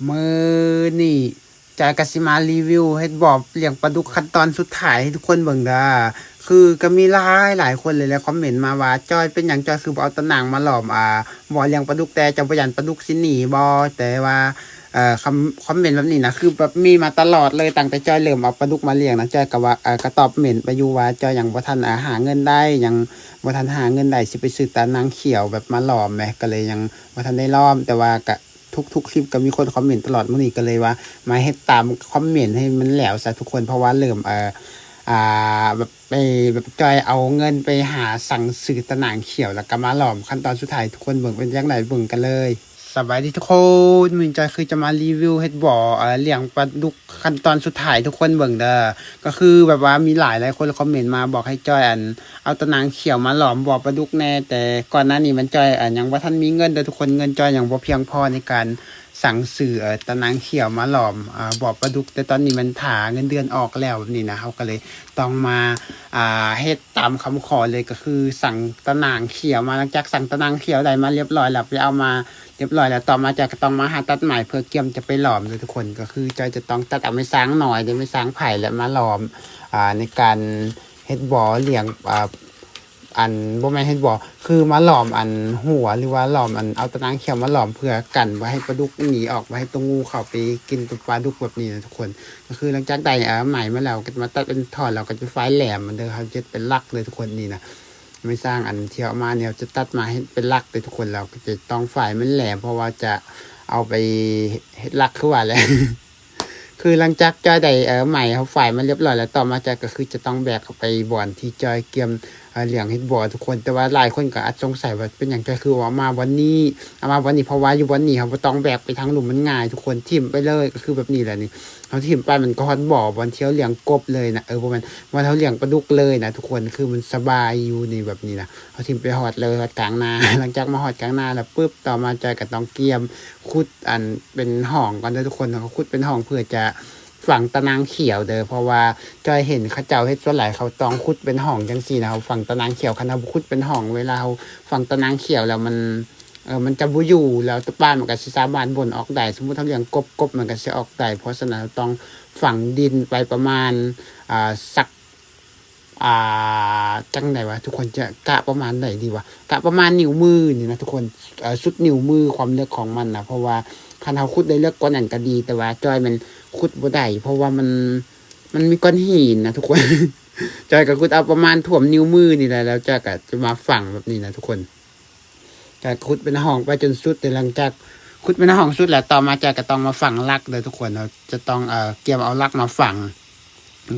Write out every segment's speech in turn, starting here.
ມື້ນີ້ຈອຍກໍຊິມາຣີວິວເຮັດບໍ່ລ້ຽງປາດຸກຂັ້ນຕອນສຸດທ້າຍໃຫ້ທຸກຄົນເບິ່ງເດີ. ຄືກໍມີຫຼາຍໆຄົນເລີຍແຫຼະຄອມເມັນມາວ່າ ຈອຍ ເປັນຫຍັງຈອຍຄືບໍ່ເອົາຕາໜ່າງມາຫຼອມ ອ່າ ບໍ່ລ້ຽງປາດຸກແດ່ ເຈົ້າບໍ່ຢ້ານປາດຸກຊິໜີບໍ່? ແຕ່ວ່າ ເອີ ຄຳ ຄອມເມັນແບບນີ້ນະ ຄືແບບມີມາຕະຫຼອດເລີຍ. ຕັ້ງແຕ່ຈອຍເລີ່ມເອົາປາດຸກມາລ້ຽງນະ ຈອຍກໍວ່າ ເອີ ກໍຕອບເມັນໄປຢູ່ວ່າ ຈອຍຍັງບໍ່ທັນ ອ່າ ຫາເງິນໄດ້ ຍັງບໍ່ທັນຫາເງິນໄດ້ ຊິໄປຊື້ຕາໜ່າງຂຽວແບບມາຫຼອມແໝ ກໍເລີຍຍັງບໍ່ທັນໄດ້ຫຼອມ. ແຕ່ວ່າກໍ ທຸກໆຄລິບກໍມີຄົນຄອມເມັນຕະຫຼອດ ມື້ນີ້ກໍເລີຍວ່າມາເຮັດຕາມຄອມເມັນໃຫ້ມັນແລ້ວຊະທຸກຄົນ ເພາະວ່າເລີ່ມ ເອີ ອ່າ ແບບໄປ ແບບຈອຍເອົາເງິນໄປຫາສັ່ງຊື້ຕາໜ່າງຂຽວ ແລ້ວກໍມາຫຼອມ ຂັ້ນຕອນສຸດທ້າຍໃຫ້ທຸກຄົນເບິ່ງເປັນຈັ່ງໃດ ເບິ່ງກັນເລີຍ. ສະບາຍດີທຸກຄົນ ມື້ນີ້ຈອຍຄືຈະມາຣີວິວເຮັດບໍ່ ເອີ ລ້ຽງປາດຸກ ຂັ້ນຕອນສຸດທ້າຍໃຫ້ທຸກຄົນເບິ່ງເດີ. ກໍຄືແບບວ່າມີຫຼາຍໆຄົນຄອມເມັນມາບອກໃຫ້ຈອຍ ອັນ ເອົາຕາໜ່າງຂຽວມາຫຼອມບໍ່ປາດຸກແດ່ ແຕ່ກ່ອນໜ້ານີ້ມັນຈອຍ ອັນ ຍັງບໍ່ທັນມີເງິນເດີທຸກຄົນ ເງິນຈອຍຍັງບໍ່ພຽງພໍໃນການສັ່ງຊື້ ເອີ ຕາໜ່າງຂຽວມາຫຼອມ ອ່າ ບໍ່ປາດຸກ. ແຕ່ຕອນນີ້ມັນຖ້າເງິນເດືອນອອກແລ້ວແບບນີ້ນະ ເຮົາກໍເລີຍຕ້ອງມາ ອ່າ ເຮັດຕາມຄຳຂໍເລີຍ ກໍຄືສັ່ງຕາໜ່າງຂຽວມາ. ຫຼັງຈາກສັ່ງຕາໜ່າງຂຽວໄດ້ມາລຽບຮ້ອຍແລ້ວ ໄປເອົາມາລຽບຮ້ອຍແລ້ວ ຕໍ່ມາຈອຍກໍຕ້ອງມາຫາຕັດໄມ້ເພື່ອກຽມຈະໄປຫຼອມເດີທຸກຄົນ. ກໍຄືຈອຍຈະຕ້ອງຕັດເອົາໄມ້ສ້າງນ້ອຍ ຫຼືໄມ້ສ້າງໄຜ່ ແລ້ວມາຫຼອມ ອ່າ ໃນການເຮັດບໍ່ລ້ຽງ ອ່າ ອັນ ບໍ່ແມ່ນເຮັດບໍ່ ຄືມາຫຼອມອັນຫົວ ຫຼືວ່າຫຼອມອັນ ເອົາຕາໜ່າງຂຽວມາຫຼອມເພື່ອກັນບໍ່ໃຫ້ປາດຸກໜີອອກ ບໍ່ໃຫ້ຕົວງູເຂົ້າໄປກິນຕົວປາດຸກແບບນີ້ນະທຸກຄົນ. ກໍຄືຫຼັງຈາກໄດ້ ເອີ ໄມ້ມາແລ້ວ ກໍຈະມາຕັດເປັນທ່ອນ ແລ້ວກໍຈະຟາຍແຫຼມມັນເດີ ເຮົາຈະເຮັດເປັນຫຼັກເລີຍທຸກຄົນ. ນີ້ນະ ໄມ້ສ້າງອັນທີ່ເອົາມານີ້ ເຮົາຈະຕັດມາເຮັດເປັນຫຼັກເລີຍທຸກຄົນ ແລ້ວກໍຈະຕ້ອງຟາຍມັນແຫຼມ ເພາະວ່າຈະເອົາໄປເຮັດຫຼັກ ຄືວ່າແຫຼະ. ຄືຫຼັງຈາກຈອຍໄດ້ ເອີ ໄມ້ເຮົາຟາຍມາລຽບຮ້ອຍແລ້ວ ຕໍ່ມາຈອຍກໍຄືຈະຕ້ອງແບກເຂົ້າໄປບ່ອນທີ່ຈອຍກຽມ ເອີ ລ້ຽງເຮັດບໍ່ທຸກຄົນ. ແຕ່ວ່າຫຼາຍຄົນກໍອາດສົງໄສວ່າ ເປັນຫຍັງຈອຍຄືເອົາມາບ່ອນນີ້ ເອົາມາບ່ອນນີ້ ເພາະວ່າຢູ່ບ່ອນນີ້ເຮົາບໍ່ຕ້ອງແບກໄປທາງລຸ່ມ ມັນງ່າຍທຸກຄົນ ຖິ້ມໄປເລີຍ ກໍຄືແບບນີ້ແຫຼະນີ້. ເຮົາຖິ້ມໄປມັນກໍຮອດບໍ່ບ່ອນທີ່ເຮົາລ້ຽງກົບເລີຍນະ ເອີ ບໍ່ແມ່ນ ບ່ອນເຮົາລ້ຽງປາດຸກເລີຍນະທຸກຄົນ. ຄືມັນສະບາຍຢູ່ນີ້ ແບບນີ້ນະ ເຮົາຖິ້ມໄປຮອດເລີຍ ຮອດກາງນາ. ຫຼັງຈາກມາຮອດກາງນາແລ້ວປຶບ ຕໍ່ມາຈອຍກໍຕ້ອງກຽມ ຂຸດອັນເປັນຮ່ອງກ່ອນເດີທຸກຄົນ. ເຮົາກໍຂຸດເປັນຮ່ອງເພື່ອຈະຝັງຕາໜ່າງຂຽວເດີ ເພາະວ່າຈອຍເຫັນເຂົາເຈົ້າເຮັດ ສ່ວນຫຼາຍເຂົາຕ້ອງຂຸດເປັນຮ່ອງຈັ່ງຊີ້ນະ ເຮົາຝັງຕາໜ່າງຂຽວ. ຄັນເຮົາບໍ່ຂຸດເປັນຮ່ອງ ເວລາເຮົາຝັງຕາໜ່າງຂຽວແລ້ວມັນ ເອີ ມັນຈະບໍ່ຢູ່ ແລ້ວຕາປານມັນກໍຊິສາມາດບົ່ນອອກໄດ້. ສົມມຸດເຮົາລ້ຽງກົບ ກົບມັນກໍຊິອອກໄດ້. ເພາະສະນັ້ນເຮົາຕ້ອງຝັງດິນໄປປະມານ ອ່າ ສັກ ອ່າ ຈັ່ງໃດວະ ທຸກຄົນ ຈະກະປະມານໃດດີວະ ກະປະມານນິ້ວມືນີ້ນະທຸກຄົນ ເອີ ສຸດນິ້ວມື ຄວາມເລິກຂອງມັນນະ. ເພາະວ່າຄັນເຮົາຂຸດໄດ້ເລິກກວ່ານັ້ນກໍດີ ແຕ່ວ່າຈອຍມັນຂຸດບໍ່ໄດ້ ເພາະວ່າມັນ ມັນມີກ້ອນຫີນນະທຸກຄົນ. ຈອຍກໍຂຸດເອົາປະມານຖ້ວມນິ້ວມືນີ້ແຫຼະ ແລ້ວຈອຍກໍຈະມາຝັງແບບນີ້ນະທຸກຄົນ. ຈອຍຂຸດເປັນຮ່ອງໄປຈົນສຸດ ແຕ່ຫຼັງຈາກຂຸດເປັນຮ່ອງສຸດແລ້ວ ຕໍ່ມາຈອຍກໍຕ້ອງມາຝັງຫຼັກເດີທຸກຄົນ. ເຮົາຈະຕ້ອງ ເອີ ກຽມເອົາຫຼັກມາຝັງ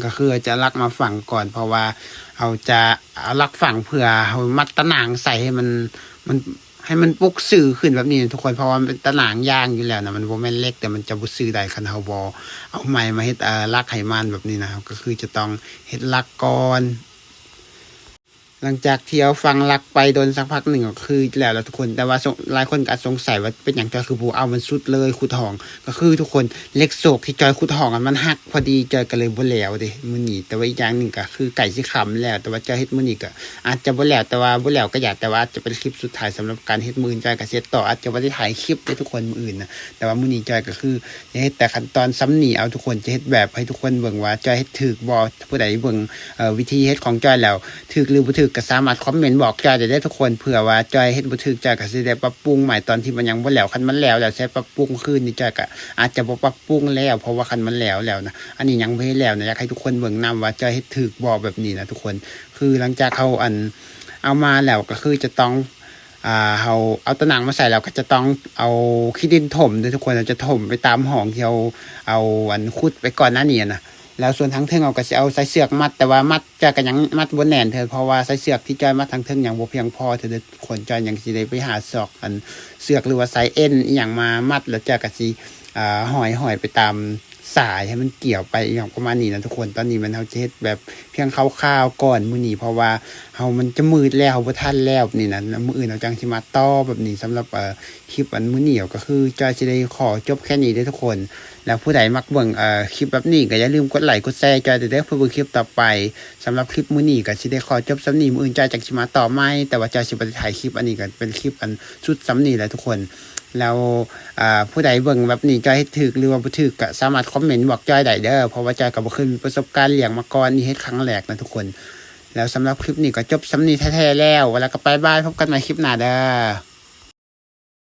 ກໍຄືຈະເອົາຫຼັກມາຝັງກ່ອນ ເພາະວ່າເຮົາຈະເອົາຫຼັກຝັງເພື່ອເຮົາມັດຕາໜ່າງໃສ່ໃຫ້ມັນ ມັນ ໃຫ້ມັນປົກຊື່ຂຶ້ນແບບນີ້ນະທຸກຄົນ. ເພາະວ່າມັນເປັນຕາໜ່າງຢາງຢູ່ແລ້ວນະ ມັນບໍ່ແມ່ນເຫຼັກ ແຕ່ມັນຈະບໍ່ຊື່ໄດ້ ຄັນເຮົາບໍ່ເອົາໄມ້ມາເຮັດ ເອີ ຫຼັກໃຫ້ມັນແບບນີ້ນະ. ເຮົາກໍຄືຈະຕ້ອງເຮັດຫຼັກກ່ອນ. ຫຼັງຈາກທີ່ເຮົາຝັງຫຼັກໄປດົນສັກພັກໜຶ່ງກໍຄືແລ້ວລະທຸກຄົນ. ແຕ່ວ່າ ສົງ ຫຼາຍຄົນກໍອາດສົງໄສວ່າ ເປັນຫຍັງຈອຍຄືບໍ່ເອົາມັນສຸດເລີຍ ຂຸດຮ່ອງ? ກໍຄືທຸກຄົນ ເຫຼັກໂຊກທີ່ຈອຍຂຸດຮ່ອງຫັ້ນມັນຫັກພໍດີ ຈອຍກໍເລີຍບໍ່ແລ້ວເດ້ມື້ນີ້. ແຕ່ວ່າອີກຢ່າງໜຶ່ງກໍຄືໃກ້ຊິຄ່ຳແລ້ວ ແຕ່ວ່າຈອຍເຮັດມື້ນີ້ກໍອາດຈະບໍ່ແລ້ວ ແຕ່ວ່າບໍ່ແລ້ວກໍຢ່າ ແຕ່ວ່າອາດຈະເປັນຄລິບສຸດທ້າຍສຳລັບການເຮັດ. ມື້ອື່ນຈອຍກໍຊິເຮັດຕໍ່ ອາດຈະບໍ່ໄດ້ຖ່າຍຄລິບເດ້ທຸກຄົນ ມື້ອື່ນນະ. ແຕ່ວ່າມື້ນີ້ຈອຍກໍຄືຈະເຮັດແຕ່ຂັ້ນຕອນສ່ຳນີ້ເອົາທຸກຄົນ ຈະເຮັດແບບໃຫ້ທຸກຄົນເບິ່ງວ່າຈອຍເຮັດຖືກບໍ່. ຜູ້ໃດເບິ່ງ ເອີ ວິທີເຮັດຂອງຈອຍແລ້ວ ຖືກຫຼືບໍ່ຖືກກໍສາມາດຄອມເມັນບອກຈອຍໄດ້ເດີທຸກຄົນ. ເພື່ອວ່າຈອຍເຮັດບໍ່ຖືກ ຈອຍກໍຊິໄດ້ປັບປຸງໃໝ່ຕອນທີ່ມັນຍັງບໍ່ແລ້ວ. ຄັນມັນແລ້ວແລ້ວ ຊິປັບປຸງຄືນນີ້ ຈອຍກໍອາດຈະບໍ່ປັບປຸງແລ້ວ ເພາະວ່າຄັນມັນແລ້ວແລ້ວນະ ອັນນີ້ຍັງບໍ່ເຮັດແລ້ວນະ. ຢາກໃຫ້ທຸກຄົນເບິ່ງນຳວ່າຈອຍເຮັດຖືກບໍ່ແບບນີ້ນະທຸກຄົນ. ຄືຫຼັງຈາກເຮົາ ອັນ ເອົາມາແລ້ວ ກໍຄືຈະຕ້ອງ ອ່າ ເຮົາເອົາຕາໜ່າງມາໃສ່ແລ້ວ ກໍຈະຕ້ອງເອົາຂີ້ດິນຖົມເດີທຸກຄົນ. ເຮົາຈະຖົມໄປຕາມຮ່ອງທີ່ເຮົາເອົາ ອັນ ຂຸດໄປກ່ອນໜ້ານີ້ນະ. ແລ້ວສ່ວນທາງເທິງເຮົາກໍຊິເອົາສາຍເຊືອກມັດ ແຕ່ວ່າມັດຈອຍກໍຍັງມັດບໍ່ແໜ້ນເທື່ອ ເພາະວ່າສາຍເຊືອກທີ່ຈອຍມັດທາງເທິງຍັງບໍ່ພຽງພໍເທື່ອເດີທຸກຄົນ. ຈອຍຍັງຊິໄດ້ໄປຫາຊອກ ອັນ ເຊືອກ ຫຼືວ່າສາຍເອັນອີ່ຫຍັງມາມັດ ແລ້ວຈອຍກໍຊິ ອ່າ ຫ້ອຍໆໄປຕາມສາຍໃຫ້ມັນກ່ຽວໄປ ອີ່ຫຍັງປະມານນີ້ນະທຸກຄົນ. ຕອນນີ້ແມ່ນເຮົາຈະເຮັດແບບພຽງຄ່າວໆກ່ອນມື້ນີ້ ເພາະວ່າເຮົາ ມັນຈະມືດແລ້ວ ເຮົາບໍ່ທັນແລ້ວນີ້ນະ. ມື້ອື່ນເຮົາຈັ່ງຊິມາຕໍ່ແບບນີ້. ສຳລັບ ເອີ ຄລິບອັນມື້ນີ້ກໍຄືຈອຍຊິໄດ້ຂໍຈົບແຄ່ນີ້ເດີທຸກຄົນ. ແລ້ວຜູ້ໃດມັກເບິ່ງ ເອີ ຄລິບແບບນີ້ກໍຢ່າລືມກົດໄລກົດແຊໃຫ້ຈອຍເດີ ເພື່ອເບິ່ງຄລິບຕໍ່ໄປ. ສຳລັບຄລິບມື້ນີ້ກໍຊິໄດ້ຂໍຈົບສ່ຳນີ້ ມື້ອື່ນຈອຍຈັ່ງຊິມາຕໍ່ໃໝ່ ແຕ່ວ່າຈອຍຊິບໍ່ໄດ້ຖ່າຍຄລິບ. ອັນນີ້ກໍເປັນຄລິບອັນສຸດສ່ຳນີ້ແຫຼະທຸກຄົນ. ແລ້ວ ອ່າ ຜູ້ໃດເບິ່ງແບບນີ້ ຈອຍເຮັດຖືກ ຫຼືວ່າບໍ່ຖືກ ກໍສາມາດຄອມເມັນບອກຈອຍໄດ້ເດີ້ ເພາະວ່າຈອຍກໍບໍ່ເຄີຍມີປະສົບການລ້ຽງມາກ່ອນ ນີ້ເຮັດຄັ້ງແລກນະທຸກຄົນ. ແລ້ວສຳລັບຄລິບນີ້ກໍຈົບສ່ຳນີ້ແທ້ໆແລ້ວ ແລ້ວກໍບາຍບາຍ ພົບກັນໃໝ່ຄລິບໜ້າເດີ້.